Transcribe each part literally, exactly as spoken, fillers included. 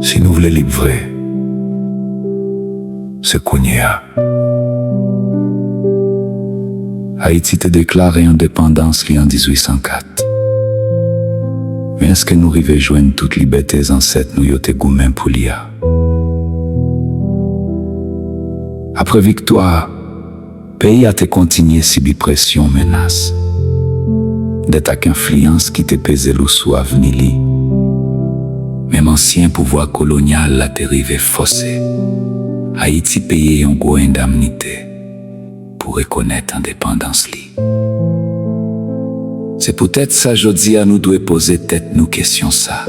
Si nou vle lib vre, se kounye a. Ayiti te deklare endepandans li an dizuit san kat. Men èske nou rive jwenn tout libète zansèt nou yo te goumen pou li a? Apre viktwa a, peyi a te kontinye sibi presyon, menas, dèt ak enfliyans ki te peze lou sou avni li. Menm ansyen pouvwa kolonyal la te rive fòse Ayiti peye yon gwo endamnite pou rekonèt endepandans li. Se poutèt sa jodi a nou dwe poze tèt nou kesyon sa.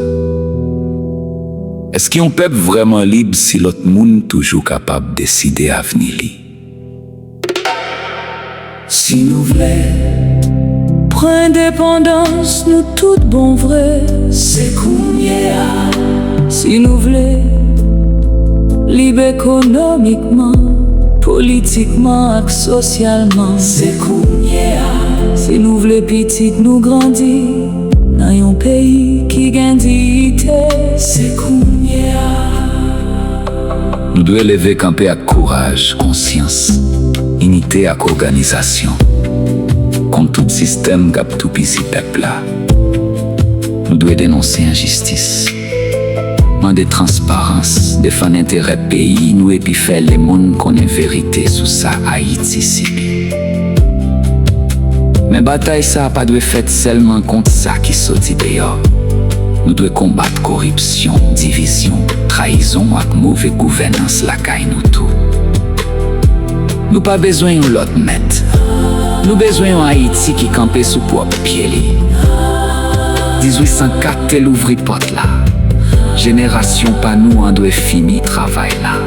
Èske yon pèp vrèman lib si lòt moun toujou kapab deside avni li? Si nou vle pran endepandans nou tout bon vre, se kounye a. Si nou vle lib ekonomikman, politikman ak sosyalman, se kounye a. Si nou vle pitit nou grandi nan yon peyi ki gen diyite, se kounye a. Nou dwe leve kanpe ak kouraj, konsyans, inite ak òganizasyon kont tout sistèm k ap toupizi pèp la. Nou dwe denonse enjistis, mande transparans, defann enterè peyi nou epi fè lemonn konnen verite sou sa Ayiti sibi. Men batay sa a pa dwe fèt sèlman kont sa ki soti deyò. Nou dwe konbat koripsyon, divizyon, trayizon ak move gouvènans lakay nou tou. Nou pa bezwen yon lòt mèt. Nou bezwen yon Ayiti ki kanpe sou pwòp pye li. Dizuit san kat te louvri pòt la. Jenerasyon pa nou an dwe fini travay la.